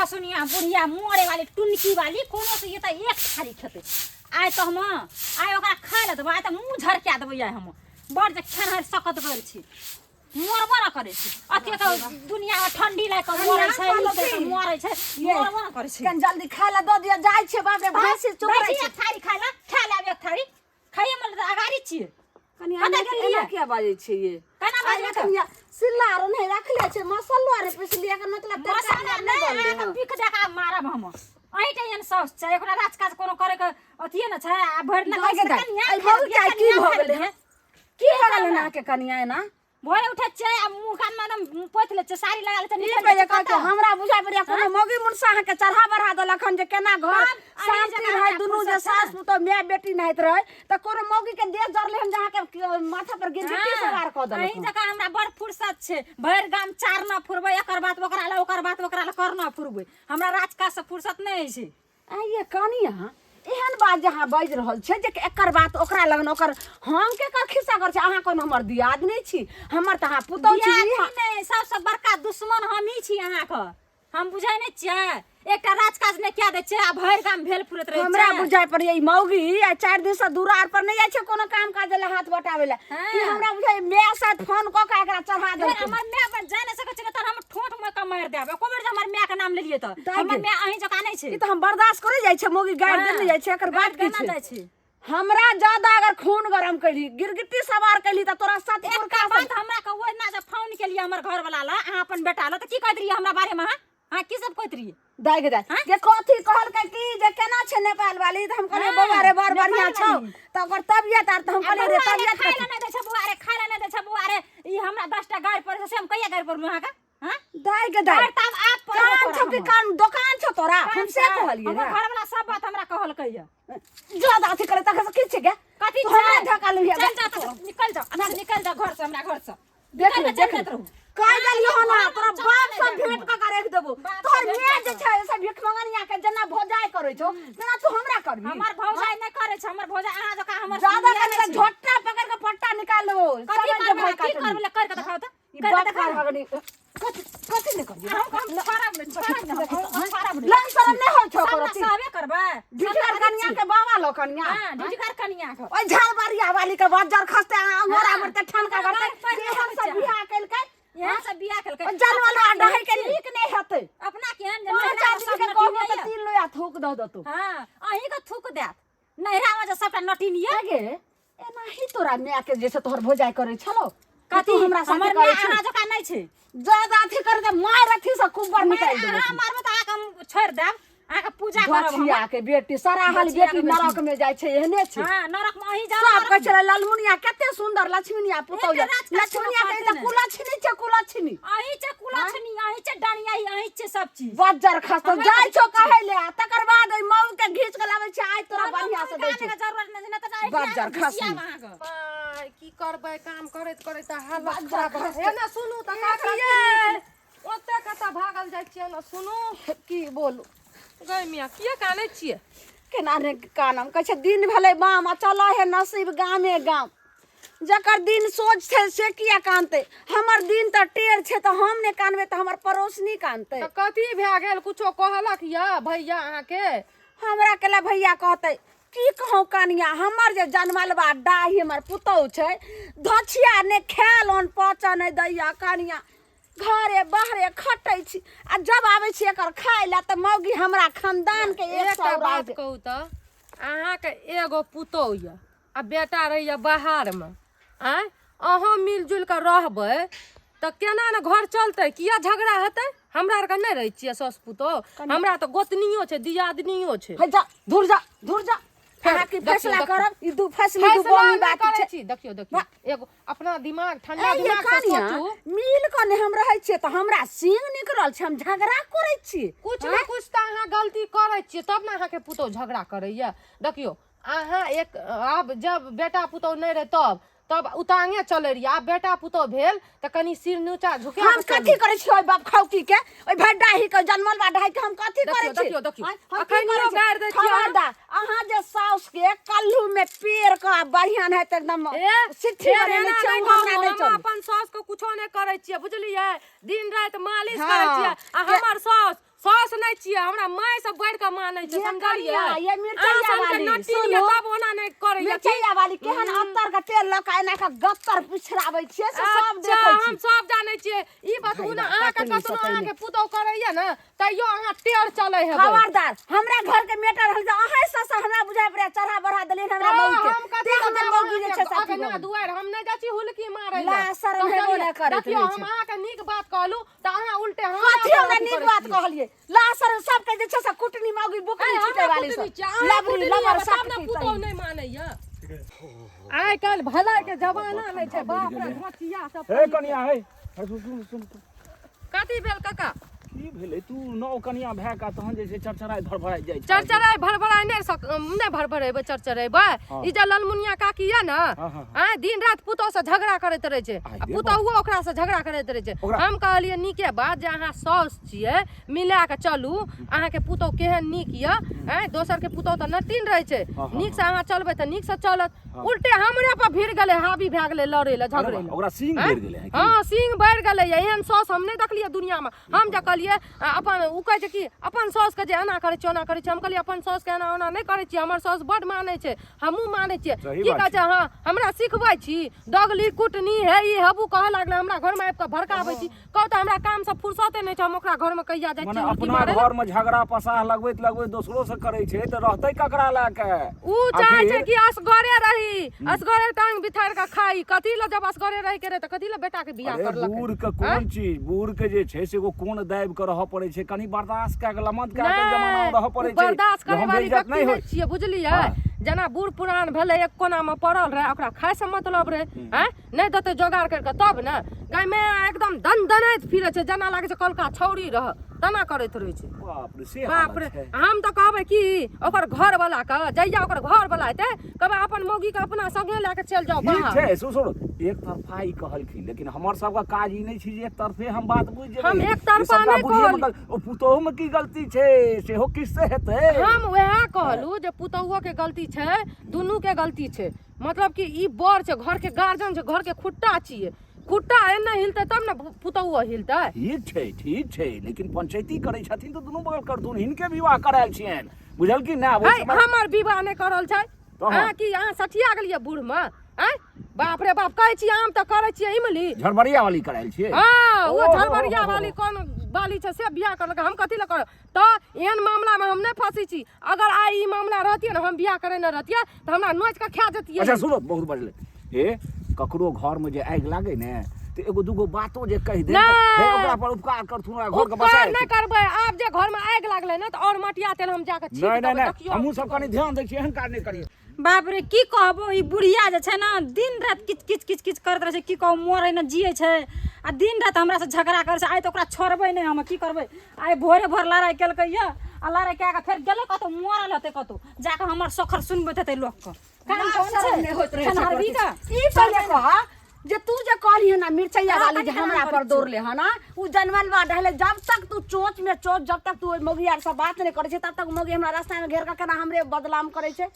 खसुनिया बुढ़िया मरे वाली टुनकी वाली कोनो से ये तऽ एक थारी खेतै। आइ तऽ हम आइ ओकरा खाय लए देबै, आइ तऽ मुँह झरका देबै। आइ हम बड़ जे खेनहर सकत गर छी, मरबो न करै छी। अते तऽ दुनिया में ठंडी लागि कऽ मरै छै, ई करि कऽ मरै छै, मरबो न करै छै। कनि जल्दी खाय लए दऽ दिअ, जाइ छियै। बाप रे, भैंसी दै चुकरै छी छै। एक थारी खाय लए, खाय लए आब एक थारी खाइए। मन तऽ अगाड़ी छियै। कनि कतऽ एना गेलियै? एना किया बाजै छियै ये? केना बाजबै तऽ? कनिया सिल्ला आर नहि रखले छै, मसल्लो आर पिसलियै, एकर मतलब तरकारी मसाला आर नहि नहि बनलै। अहाँके हँ बिख जकाँ मारब हम। अहीँके एहन साउस छै, ओकरा राज काज कोनो करे के अथिये ने छै। आ भरि दिना दाइ कहै गे छै, दाइ, कनिया एहि खाय बहू दिहे, के आइ की कनिया भऽ खाय गेलै दिहे। हँ? की भऽ गेलै हन अहाँके कनिया एना? भोरे उठै छियै आ मुँह कान मे एकदम पोति लै छियै, साड़ी लगा लै छियै, ई निकलि पे जाइ जे छियै कहै छै, कतऽ। हमरा बुझाइ पड़ैया कोनो मौगी मुनसा अहाँके चढ़ा बढ़ा देलक हन जे केना घर तब अहीं शांति जकाँ रहै हमरा दुनू जे फुर्सत छै सास ने। पुतोह माय बेटी नहाइत रहै तऽ कोनो मौगी के देह जरलै हन जे अहाँके माथा पर गिरगिटी सवार कऽ देलक अहीं हन। जकाँ हमरा बड़ फुर्सत छै। भरि गाम चार न फुरबै, एकर बात ओकरा लए, ओकर बात ओकरा लए करना फुरबै। हमरा राज काज से फुर्सत नहि अछि। आँय ये कनिया, एहन बात जे अहाँ बाजि रहल छियै जे एकर बात ओकरा लगन ओकर, हम केकर खिस्सा करै छी? अहाँ कोनो हमर दियाद नहि छी, हमर तऽ अहाँ पुतहु छी। दियादनी ई नहि, सबसँ बड़का दुश्मन हमही छी अहाँके। हम बुझै नहि छियै, एकटा राज काज नहि कए दै छियै आ भरि गाम भेल फुरैत रहै हमरा छै। बुझाइ पड़ैया ई मौगी आ 4 दिनसँ दूरा आर पर नहि जाइ छै कोनो काम काज लए हाथ बटाबै लए हाँ। कि हमरा बुझाइ माय साथ फोन कऽ के एकरा चढ़ा फेर देलकै। हमर माय अपन जा नहि सकै छै ने, तहन हम ठोंठ में के मारि देब। एको बेर जे हमर माय के नाम लेलियै तऽ दाइ हमर गे। माय अहीं जकाँ नहि छै। ई तऽ हम बर्दाश्त करे जाइ छै, मौगी गारि हाँ। देने जाइ छै, एकर बात गारि की देने छै? जाइ छै। हमरा ज्यादा अगर खून गरम कैली, गिरगिट्टी सवार कैली तऽ तोरा सत एकटा पुरखा बात हमरा के ओहिना जे फोन केलियै हमर घर वाला ला, अहाँ अपन बेटा ला, तऽ की कहैत रहियै हमरा बारे में? अहाँ अहाँ की सब कहैत रहियै? दाइ गे दाइ हाँ? जे कथी कहलकै की जे केना छै नेपाल वाली? तऽ हम कहलियै हाँ, बौआ रे, बड़ नेपाल बढ़िया छौ। वाली। तऽ ओकर तबियत आर तऽ हम आ कहलियै रे बौआ रे, तबियत खाय कथी? ला नहि दै छै बौआ रे, खाय ला नहि दै छै बौआ रे। ई हमरा 10 टा गारि पड़ै छै, से हम कहिया गारि पड़लहुँ अहाँके? हाँ? दाइ गे दाइ, गारि तऽ आब पड़बो कान तोरा छौ कि हमर। कान दोकान छौ तोरा? हम से कान छै। कहलियै हमर रे घरवला सब बात हमरा कहलकै ये। ज्यादा अथी करे तखन से की छै गे? कथी तू हमरा छै? धक्का लेबही? चल जा तऽ, निकल जा अच्छा, निकल जा घर से, हमरा घर से देख निकल ले जा, चल देख ले जाइत रहू। कहि देलियौ हन, घर तोरा में बाप चल से नहि भेंट कऽ के राखि देबो। बाप से तोहर भेंट माय कऽ जे कऽ। छै से भिख मंगनिया के जेना भौजाइ करै छौ तेना तू हमरा करबी? हमर भौजाइ नहि करै छै, हमर भौजाइ अहाँ जकाँ हमर ज्यादा सुनिया कनि नहि तऽ छै। झोटा पकड़ के पट्टा निकाल देबो। कथी समझ जे करबै? भय की काटनी। करबै? कर के देखाउ तऽ, ई कर के बाप देखाउ। का हगनी कथी कथी नहि करबी? हम छोड़ब नहि, छोड़ब नहि, हम छोड़ब नहि। लंग शरम नहि होइ छौ सब ने करती? सहबे करबै। ढिठगर कनिया के बाबा लो कनिया। हाँ, ढिठगर कनिया के। ओइ झालबारिया वाली के बज्जर खसते अंगोरा हाँ। मरते ठनका ओकरा करते गारि पड़ि जेहन रहल सब छै। बियाह केलकै, यहाँ सब बियाह केलकै। ओइ जनमल अपना डहै के केहन नीक नहि हेतै। अपना केहन जे पाँच नैहरा में आदमी सब के कहबो नटीन तऽ यऽ। तीन लोया थूक दऽ देतौ। हाँ, अहीं के थूक देत नैहरा में जे सबटा नटीन यऽ। गे, एनाही तोरा माय के जे छै तोहर भौजाइ करै छलौ? कथी? तू हमरा साथे हमर करै माय छै? अहाँ जकाँ नहि छै। ज्यादा अथी कर दे, मार अथी से खूब बड़ निकालि देबो। अहाँ मारबै तऽ अहाँके हम छोड़ि देब, अहाँके पूजा करब हम। गछिया के बेटी, सराहल गछिया बेटी के बेटी। नरक में जाइ छै, एहने छै। हाँ, नरक में अहीं जाउ। सब नरक कहै में। छलै ललमुनिया कते सुंदर लक्ष्मीनिया पुतहु एकटा यऽ। राज काज लक्ष्मीनिया कोनो के तऽ करतै ने। कुलक्षणी छै, कुलक्षणी। अहीं छै कुलक्षणी, अहीं छै डनिया, अहीं छै सब चीज। बज्जर खसतौ। हमरा जाइ छौ कथी छै? कहै ले आ तकर बाद ओहि मऊ के घीच के लाबै छै। आइ तोरा बढ़िया से दै काने छौ। के जरूरत नहि छै, नहि तऽ बज्जर खसनी। अहाँके माय, की करबै? काम करैत करैत तऽ हालत बज्जर खराब भऽ खसतै। हे ने, सुनू तऽ काकी, ओते कतऽ भागल जाइ छियै ने? सुनू। की बोलू? गै मियाँ, किया कानै छियै? केना ने कानम? कहै छै दिन भेलै बाम आ चल हे नसीब गामे गाम। जकर दिन सोच छै से किया कानतै? हमर दिन तऽ टेढ़ छै, तऽ हम नहि कानबै तऽ हमर पड़ोसनी कानतै? तऽ कथी भए गेल? कुछो कहलक यऽ भैया अहाँके? हमरा केला भैया कहतै? की कहूँ कनिया, हमर जे जनमलबा डाही हमर पुतहु छै, धछिया ने खायल अन्न पचऽ नहि दैया कनिया। घरे बाहरे खटै छी आ जब आबै छी एकर खाय लए तऽ मौगी हमरा खानदान के एक एकटा सौ बात कहू तऽ, अहाँके एगो पुतोहु यऽ आ बेटा रहैया बाहरमे, आँय? अहाँ मिलजुलि कऽ रहबै तऽ केना ने घर चलतै? किया झगड़ा हेतै? हमरा आरके नहि रहै छियै साउस पुतोहु? हमरा तऽ गोतनियो छै, दियादनियो छै। हे जा, धुर जा, धुर जा। फेर अहाँ की देखियौ, फैसला देखियौ। करब? ई दू फैसली दू फैसला बोनी नहि बात करै छै। छी। देखियौ, देखियौ, एगो अपना दिमाग ठंडा ए ये दिमाग से कनिया, सोचू। मिल कऽ ने हम रहै छियै तऽ हमरा सींग निकलल छै, हम झगड़ा करै छी? कुछ ने कुछ तऽ अहाँ गलती करै छियै तब ने अहाँके पुतोहु झगड़ा करैया। देखियौ, अहाँ एक आब जब बेटा पुतोहु नहि रहै तब तब उतांगे चलै रहियै, आब बेटा पुतोहु भेल तऽ कनि सिर नीचा झुका हम कऽ कथी चलू। करै छी ओहि बाप खौकी के, ओहि भड्डाही के, जनमल बा ढाई के? हम कथी देखियौ, करै छी? देखियौ, देखियौ। आँय, हम की अखनियो करै छी? गारि दै छियै अहाँ। खबरदार, अहाँ जे साउस के कल्लू में पेड़ के आ बढ़िया नहि एकदम ए, सिट्ठी फेर बनेने एना छियै, नहि ओ हमरा कहू, नहि हम चलू। अपन साउस के कुछो नहि करै छियै, बुझलियै? दिन राति मालिश हाँ। करै छियै आ हमर साउस साउस नहि छियै, हमरा माय सब बढ़ि कऽ मानै छै, ये समझलियै? कनिया, ये मिरचैया अहाँ सबके वाली, नटी सुनू। यऽ तब ओना नहि करैया की? मिरचैया वाली केहन अत्तर के तेल लऽ कऽ एना कऽ गत्तर पिछड़ाबै छियै से सब अच्छा देखै हम छी। सब जानै छियै ई बतबू ने, भाई, अहाँके कटनी कतनो सतैनी। अहाँके पुतहु करैया ने तैयो अहाँ टेढ़ चलै हेबै। खबरदार, हमरा घर के मेटर हल अहाँ सब से हमरा बुझाय पड़े चढ़ा बढ़ा देलियन हमरा तऽ मौगी के। हम कथी तें लए हमर जायब मौगी जे छै अहाँके से अथी अगना भऽ गेल। दुआरि हम नहि जाइ छी हुलकी मारै ला, लए। शरम हेबो समझलियै? नहि करैत देखियौ रहै हम छै। अहाँके नीक बात कहलहुँ तऽ अहाँ उल्टे हमरा कथी पर हमरा अथी नीक करै बात छियै। कहलियै? ला सर सबके जे छै से कुटनी मौगी बुकनी आँय, छीटै हमरा वाली कुटनी सब। छियै, अहाँ लबरी कुटनी लबर हेबै तब सब ने की पुतहु कही। नहि मानैया। आइ काल्हि भलाइ के जमाना नहि छै, बाप रे घोचिया सब। हे कनिया, हे हे, सुन सुन सुन। कथी भेल काका? की भेलै? तू नव कनिया भए कऽ तहन जे छै चरचराइ धड़फड़ाइ जाइ छै। चरचराइ भरभराइ नहि सक, नहि भरभरेबै चरचरेबै। ई जे ललमुनिया काकी यऽ ने, हाँ, हाँ, आँय, दिन राति पुतहु से झगड़ा करैत रहै छै आइ आ रे पुतहुओ ओकरा से झगड़ा करैत रहै छै। ओकरा- हम कहलियै नीके बात जे अहाँ साउस छियै, मिला कऽ चलू, अहाँके पुतहु केहन नीक यऽ। आँय, दोसरके पुतहु तऽ नटीन रहै छै। हाँ, हाँ, नीकसँ अहाँ चलबै तऽ नीकसँ चलत। उल्टे हमरे पर भिड़ गेलै, हावी भए गेलै लड़ै लए, झगड़ै लए। ओकरा सींग आँय? बढ़ि गेलै हँ की? हँ, सींग बढ़ि गेलै। एहन साउस हम नहि देखलियै दुनियामे। हम जे कहलियै आ, अपन ओ कहै छै कि अपन साउसके जे एना करै छियै ओना करै छियै। हम कहलियै अपन साउसके एना ओना नहि करै छियै, हमर साउस बड्ड मानै छै, हमहूँ मानै छियै। सही की बात कहै छै? हँ, हमरा सिखबै छी दगली कुटनी हे ई हेबू कहऽ लागलै। हमरा घरमे आबि कऽ भड़काबै छी। कहू तऽ हमरा कामसँ फुर्सते नहि छै, हम ओकरा घरमे कहिया जाइ मने छियै हुलकी अपना मारै लए? घर में झगड़ा पसाह लगबैत लगबैत दोसरो से करै छै तऽ रहतै ककरा लए के? ऊ चाहै छै आखिर- कि असगरे रही, असगरे टांग बिथारि कऽ खाई। कथी लए जब असगरे रही के रहै तऽ कथी लए बेटा के बियाह अरे करलकै? बूढ़ के कोन चीज, बूढ़ के जे छै से एगो कोन दाबि के रहऽ पड़ै छै, कनि बर्दाश्त कए के लमत कए के जमाना मे रहऽ पड़ै उ छै। बर्दाश्त जे करे हम वाली बेइज्जत व्यक्ति नहि नहि होइ। छियै, बुझलियै? हाँ। जेना बूढ़ पुरान भेलै, एक कोना मे पड़ल रहै, ओकरा खाय से मतलब रहै। आँय, नहि देतै जोगाड़ करि कऽ तब ने गाय मे एकदम दनदनाइत फिरै छै, जेना लागै छै कलका छौरी रह तना करैत रहै छै। बाप रे, से बाप रे हालत छै। हम तऽ कहबै कि ओकर घर वाला के, जहिया ओकर घर वाला हेतै, कहबै अपन मौगी के अपना संगे लए के चलि जाउ ठीक बाहर। छै, सुन सुन, एक तरफा ई कहलखिन, लेकिन हमर सबके काज ई नहि छै जे एक तरफे हम बात बुझि जेबै। हम एक तरफा जे सबटा नहि बुझिए कहली। मतलब ओ पुतोहु मे की गलती छै, सेहो किछु तऽ हेतै। हम वएह कहलहुँ जे पुतहुओ के गलती छै, दुनू के गलती छै। मतलब कि ई बड़ छै, घर के गार्जियन छै, घर के खुट्टा छियै, खुट्टा एने हिलतै तब ने पुतहुओ हिलतै। ठीक छै, ठीक छै, लेकिन पंचायती करै छथिन तऽ दुनू बगल करथुन। हिनके विवाह करायल छियनि, बुझलखिन ने? आब ओहि है समय- हमर विवाह नहि करल छै। तहन? अहाँ की अहाँ सठिया गेलियै बूढ़ मे? आँय, बाप रे बाप, कहै छी आम तऽ करै छियै इमली। झड़बड़िया वाली करायल छियै। हँ, ओ ओ, झड़बड़िया हो, हो, हो। वाली कोन वाली छै से बियाह करलकै, हम कथी लए करब? तऽ एहन मामलामे हम नहि फँसै छी। अगर आइ ई मामला रहतियै ने, हम बियाह करेने रहतियै तऽ हमरा नोचि कऽ खा जतियै। अच्छा सुनो, बहुत बजले। हे, ककरो घर में जे आगि लागे ने तऽ एगो दूगो बातो जे कहि दे, नहि। हे ओकरा पर उपकार करथुन, ओकरा घर के उपकार बसाय। नहि करबै। आब जे घरमे आगि लागलै ने तऽ आओर मटिया तेल हम जाकऽ छीट नहि नहि देबै, नहि, देखियौ। हमहूँ सब कनि ध्यान दै छियै, एहन काज नहि करियै। बाप रे, की कहबो, ई बुढ़िया जे छै ने दिन राति किच किच किच किच करैत रहै छै। की कहू, मरै ने जियै छै आ दिन राति हमरासँ झगड़ा करै छै। आइ तऽ ओकरा छोड़बै नहि हम। की करबै, आइ भोरे भोर लड़ाइ केलकै यऽ आ लड़ाइ कए कऽ फेर गेलै कतहु, मरल हेतै कतहु जाकऽ, हमर सखर सुनबैत हेतै लोकके। काम कोन शरम छै नहि होइत रहै छै खेनहरबी तोरा के? ई पहिले कह जे तू जे कहली हन मिरचैया हाँ, वाली जे कनि हमरा कनि पर दौड़ले हन, उ जनमलवा डहले, जब तक तू चोच में चोच, जब तक तू ओहि मौगी आर से बात नहीं करै छै तब तक मौगी हमरा रास्ता में घेर के केना हमरे बदनाम करै छै?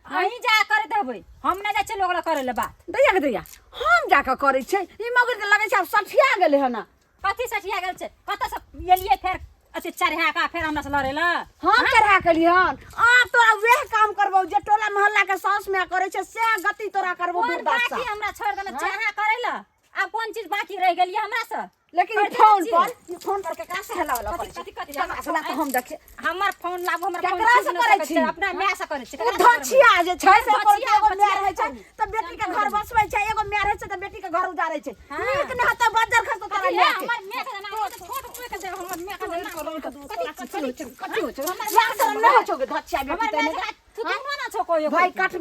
अहीं जा करैत हेबै, हम नहि जाइ छियै लोक लग करै लए बात। दैया के दैया, हम जाके करै छै। ई मौगी के लगै छै आब सठिया गेलै हन। कथी सठिया गेल छै? कतऽ से एलियै फेर अथी चढ़ा कऽ फेर हमरा से लड़ै लए? हम चढ़ा के हन? आब तोरा वएह काम करबौ जे टोला मोहल्ला के साउस माय करै छै, सएह गति तोरा करबौ। कोन दुर्दशा बाकी हमरा छोड़ि देने चढ़ा करै लए? आब कोन चीज बाकी रहि गेल यऽ हमरा से? लेकिन ई कर देने फोन छियै। पर, ई फोन पर केकरा से हेला वाला कथी करै छै? कथी कथी? केकरा से? ला तऽ हम देखिए। हमर फोन लाबू, हमर फोन केकरा से छीन नहि करै सकै छी? छै, अपना माय से करै छी। केकरा से करबै? धछिया जे छै से धछिया, कोनो एगो माय धछिया रहै छै तऽ बेटी के घर बसबै छै, एगो माय रहै छै तऽ बेटी के घर उजारै छै। हाँ। नीक नहि हेतौ, बज्जर खसतौ तोरा कथी माय हे? के। हमर माय के जेना तऽ छोट कोइ के देब, हमर माय के जेना कथी कथी होइ छै? कथी होइ छै? हमर लाज शरम नहि होइ छौ गे धछिया बेटी हमर तने माय के? जकाँ थुथुनो ना छौ कोइ। भाई काट,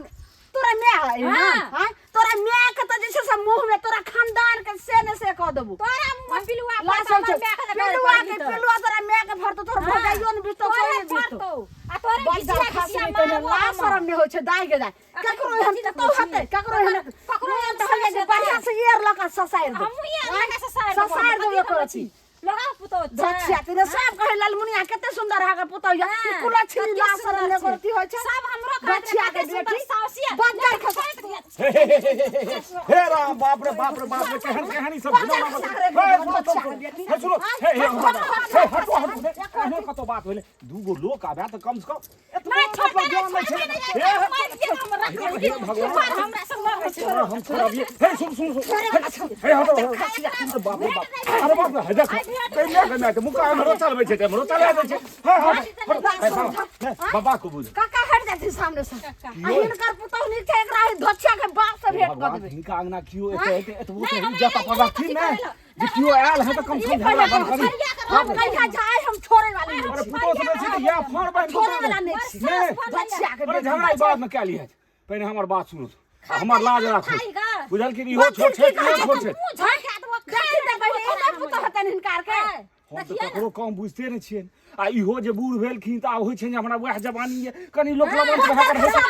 तोरा माय है ना? हाँ। हाँ? तोरा माय के तऽ जे छै से मुँह में तोरा खानदान के से ने से कऽ देबू। तोरा मुँह में पिलुआ लाज पड़तौ, होइ छै। हमर माय के जे घर पिलुआ पड़ली के तऽ। पिलुआ तोरा माय के भरतौ, तोहर हाँ। भौजाइयो ने बितौ, तोरे कोइ ने बितौ। पड़तौ आ तोरे बड़ घिसिया खासी घिसिया नहि तोरे मारबो लाज हम। शरम नहि होइ छै दाइ गे दाइ। अखन ककरो एहन कथी पुतहु देखबै हेतै छी? ककरो एहन ककरो एहन तऽ होइए जे सास बढ़िआँ से एयर लऽ कऽ ससारि देब। हमहूँ एहन लऽ कऽ ससारि देबौ, ससारि कथी देब देखबै एको छी? रत्ती। लगाओ पुतौ छै। धछिया तेने सब कहे ललमुनिया कते सुंदर अहाँके पुतौ या हाँ, ई कुलक्षणी कते लाज सुंदर शरम ने छै। करती होइ छै सब हमरो कहैत धछिया रहे, के कते सुंदर बेटी साउसिया। बज्जर खसा हे हे हे हे हे हे हे राम, बाप रे बाप रे बाप रे, केहन केहन ई सब बज्जर घिनौना खसा बात। रे, हे, सुनो, बच्चा सुनो, के बेटी। हे सुनो, हे हे हे, हटो हटो, हे, एहनो कतौ बात भेलै, दूगो लोक आबे तऽ कम से कम एतबो नहि मतलब छोड़तै, ज्ञान नहि नहि छै। छोड़तै, नहि हे, छोड़तै, मारि दिअ हम रख हे, लेबै। भगवान। छोड़, हमरा से लड़ै छै। छोड़ा, हम छोड़ाबिए। हे सुन सुन सुन, हे हे, हटो हटो। अरे बाप रे बाप, अरे बाप रे, हे देखो, कहिया के माय के मुका हमरो चलबै छै, हमरो चला दै छै। हे हटो हटो, हे बाबा, हे बाबा को बुझ। काका हट जाथिन सामने से आ हिनकर पुतौ नीक छै, एकरा ई धछिया के बाप से भेंट कऽ भगवान, देबै। हिनका अंगना कियो एते एते एतबो नहि, तऽ हमरा इज्जत नहि अपन राखथिन कथी ने करै लए। जे कियो आयल है तऽ कम से कम झगड़ा बंद करी। हम कहिया जाय, हम छोड़े वाली नहीं अरे छी। पुतौ से बेसी तऽ इएह फड़ बान्हि छोड़े वाला नहीं छी। नहि धछिया के अरे बेटी। झगड़ा ई बाद में कए लिहऽ, पहिने हमर बात सुनू आ हमर लाज राखू। खाइ गा। बुझल कि इहो छोट छै, इहो छोट छै। मुँह झड़का देबो, देखी तऽ पहिले एहने पुतौ हेतनि हिनकर के। हम तऽ ककरो कम बुझिते नहि छियनि, आ इहो जे बूढ़ भेलखिन तऽ आब होइ छनि जे हमरा वएह जवानी यऽ, कनि लोक लवंत भए कऽ रहै छै।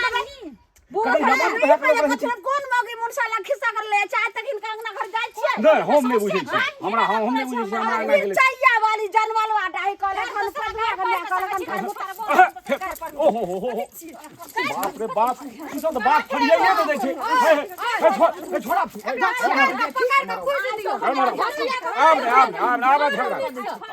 बूढ़ कनि भेलै, लवंत ई भए कऽ पहिले लोक रहै छै। कथी कोन मौगी मुनसा लग खिस्सा कर ले छै, आइ तक हिनका अंगना घर जाइ छियै? नहि, हम नहि बुझै छियै, हमरा हम नहि बुझै छियै, हमरा अंगना गेलै। मिरचैया वाली जनमलवा डाही कहलक हम सदुआ के माय कहलक हम ओहो हो हो हो, बाप रे बाप, ई सब तऽ बात फरियाइए नहि दै छै। हे हे हे, छोड़ हे, छोड़ा हे, पकड़ के कुर्सी दियौ। आब ने आब ने आब ने, आब झगड़ा,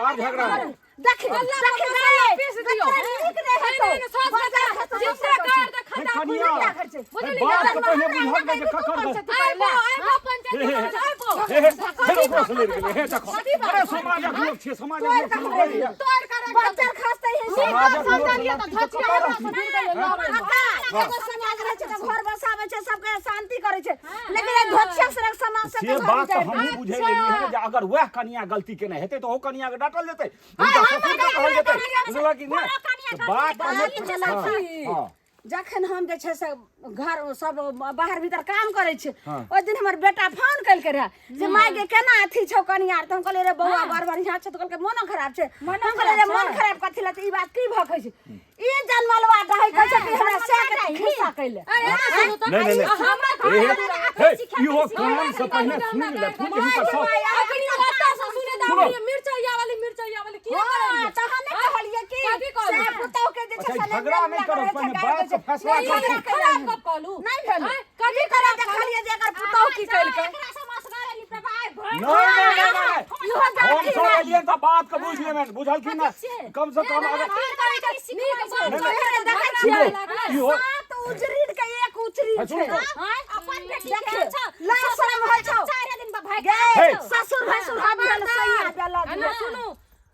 आब झगड़ा नहि। देखी देखी रे, पीस दियौ। नीक नहि हेतौ। नहि, नहि, सास बजार खसतौ, जिंदा कर दे हे खटा कनिया, खर्चे। हे बात के पहिने बुझल नहि जे ककर गलती। आइबो आइबो पंचायत हे हे में आइबो। हे हे, फेर ओकरो से लड़ि गेलै। हे देखो, अरे समाजक लोक छियै, समाजक लोक से लड़ै यऽ। तोड़ कर रख बजार खसतै हे से। समाजक लोक संतान ये लड़ती तऽ तऽ धचिया कतऽ हमरा रहती? से दूर गेलै, लड़ै। काका, एगो समाज रहै छै तऽ घर बसाबै छै, सबके शांति करै छै, लेकिन ई धोछिया सड़क समाज से से बात तऽ हमहूँ बुझै लेलियै हन जे अगर वएह कनिया गलती केने हेतै तऽ ओहो कनिया के डाँटल जेतै, हुनका ससुर के कहल जेतै, बुझलक कि नहि? तऽ बात पहिने हँ हँ जखन हम जे छै से घर सब बाहर भीतर काम करै छी, हाँ। ओहि दिन हमर बेटा फोन केलकै रहे जे माय गे केना अथी छौ कनिया, तऽ हम कहलियै रे बौआ बड़ बढ़िआँ छै, तऽ कहलकै मोनो खराब छै। हम कहलियै रे मोन खराब कथी लए, तऽ ई बात की भऽ कहै छै, ई जनमलवा डहै कहै छै कि हमरा सएह के खिस्सा कैले। अरे एना सुनू तऽ नहि नहि नहि, हमर हे हे हे, इहो कान से पहिने सुनि लेथुन जे हिनकर साउस अखनी ओतऽ से सुने तऽ सुनो। अखनी मिरचैया वाली मिरचैया वाली किया हाँ, करैया? तऽ हम नहि कहलियै कि कथी कहलियै? से पुतहु के जे छै अच्छा, से झगड़ा नहि करब, पहिने बात के फैसला नहि, करथुन। झगड़ा खराब गप कहलू। नहि भेल। आँय, कथी करे देखलियै जे एकर पुतहु की केलकै। एकरा से मसगारे निपटबै, आइ भरि नहि नहि नहि नहि, इहो हम सब एलियनि तऽ बात के बुझि लेबनि, बुझलखिन ने? कम से कम अगर की करै छै? नीक बात नहि, छै, नहि, झगड़ा सुनू, लागलै। इहो सात उजरीन के एक उजरीन है, छै। सुनू। आँय, अपन बेटी के देखियौ, अच्छा, लाज शरम होइ छौ। चारि दिन पर भागि गे, हे। ससुर भैंसुर हाथ भेल सैया देलक। एना सुनू,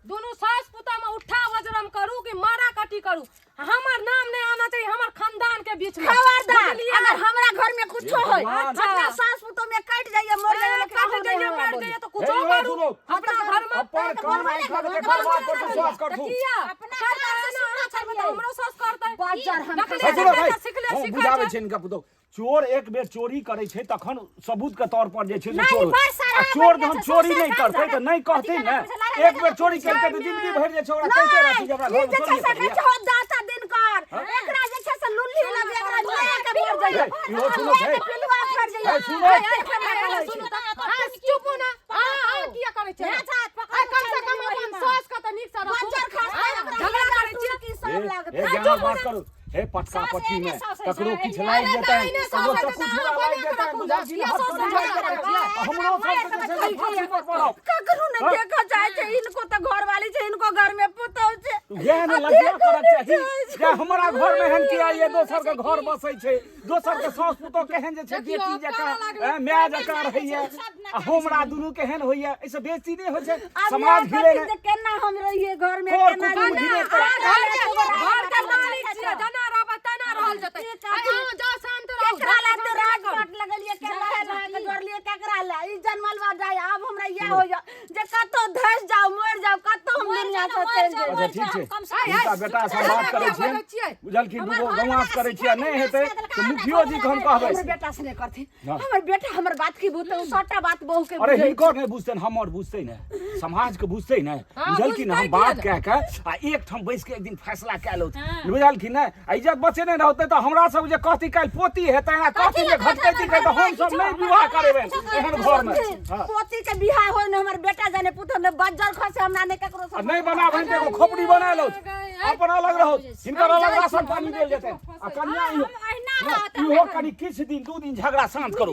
दुनू सास पुतोह में उठा वजरम करू कि मारा कटी करू, हमर नाम नहीं आना चाहिए हमर खानदान के बीच में। खबरदार, बुझलियै? अगर हमरा घर में कुछो हे होय, भगवान। अपना सास पुतोह में कटि जाइए, मर जाइए, ए, कट जाइए मर जाइए तो हे कुछो इहो करू सुनू, अपना घर में। अपन कान आँखि कऽ एकर बात पर विश्वास करथुन। किया अपना करतै कान से ना, सुनना अहाँ करबै तऽ चाहिए। हमरो सास करतै। बाजार हम देखलियै हे सुनो बेटा भाई, सिखले हम सिखै बुझाबै छै। छै हिनका पुतोहु, चोर एक बेर चोरी करै छै तखन सबूत के तौर पर जे छै से नहि, चोर बड़ सारा आ चोर बढ़िआँ जहन छै, चोरी सौंसे नहि घर करतै तऽ नहि कहतै अथी ने। केना पैसा लड़ा एक बेर चोरी केलकै तऽ जिंदगी भरि जे छै ओकरा कहिते रहतै जे हमरा ई घरमे जे छै चोरी से कहै करैया। छै, हो दाता दिनकर, एकरा जे छै से लुल्ली लगे, एकरा लए के मर हे, जाइए। इहो सुनो लए हे। के पिलुआ फड़ जाइए। हे, सुनो। एते हमरा ए, कहै छै। सुनू तऽ, अहाँ चुपू ना, अहाँ अहाँ किया करै छियै? ना जात, पकड़ आइ कम से कम अपन सास के तऽ नीक से राखू। बज्जर खसतै, आँय, ओकरा झगड़ा करै छियै? की सब हे, लागतै। हे ज्ञानक बात करू, हे पटका सास पटकी एहने में सास होइ ककरो छै, किछु एहने लागि अरे जेतै, तऽ एहने सास ककरो होइ छै चक्कू तऽ छुरा अहाँ लागि बना कऽ जेतै, राखू बुझल कि ने? नहि? किया सास हथकड़ी लागि झगड़ा जेतै। करै छियै? हमरो सबके जे छै से फांसी पर पड़ब। ककरो नहि हाँ? देखऽ चाहै छै, हिनको तऽ घरवाली छै, हिनको घरमे पुतहु छै। इएह ने आ लज्जा देखो करक नहि चाही चाहै छै। जे हमरा घर में एहन किया ये दोसर के घर बसै छै, दोसर के सास पुतोह केहन जे छै देखियौ, बेटी आब जकाँ कानऽ लागलै। माय जकाँ रहैया आ हमरा दुनू केहन होइया, एहिसँ बेसी नहि होइ छै आब समाज इएह घिरे कहथिन ने जे केना हम रहियै घरमे, कर केना कुटुम्ब रहियै। घिरे कर। घर के घर के मालिक छियै, जेना रहबै तेना रहल जेतै। आइ अहाँ जाउ शान्त रहू, केकरा लए झगड़ा तऽ नहि करू। राजपाट लगेलियै, केकरा लए के जोड़लियै, केकरा लए ई जनमलवा जाय। आब हमरा इएह होइया जे कतौ धसि जाउ, मरि जाउ, कतौ हम दुनिया बेटा से चलि जेबै। अच्छा ठीक छै, कम से कम हिनका बेटा से बात करै छियै, बुझलखिन? दूगो गौआँ करै छियै, नहि हेतै तऽ मुखियो जी के हम कहबै। हमर बेटा से नहि करथिन। हाँ। हमर बेटा हमर बात की बुझतै? ओ सबटा बात बहू के अरे बुझै। हिनकर नहि बुझतनि, हमर बुझतै ने, समाज के बुझतै ने। हाँ, बुझलखिन? हम बुझतै बात किया कए के आ एकठाम बैस के एक दिन फैसला कए लौथ, बुझलखिन ने? आ इज्जत बचेने रहतै तऽ हमरा सब जे कहती काल्हि पोती हेतै आ कहती जे घटकैती कहै, तऽ हम सब नहि विवाह करेबनि एहन घर मे। हाँ। पोती के बियाह होय ने, हमर बेटा जाने पुतहु ने बज्जर खसे, हमरा नहि ककरो आ से नहि बनाबनि तऽ एगो खोपड़ी बना लौथ, अपन अलग रहत, हिनकर अलग राशन पानी देल जेतनि आ कन्या इहो अहिना रहत। इहो कनि किछु दिन 2 दिन झगड़ा शांत करू।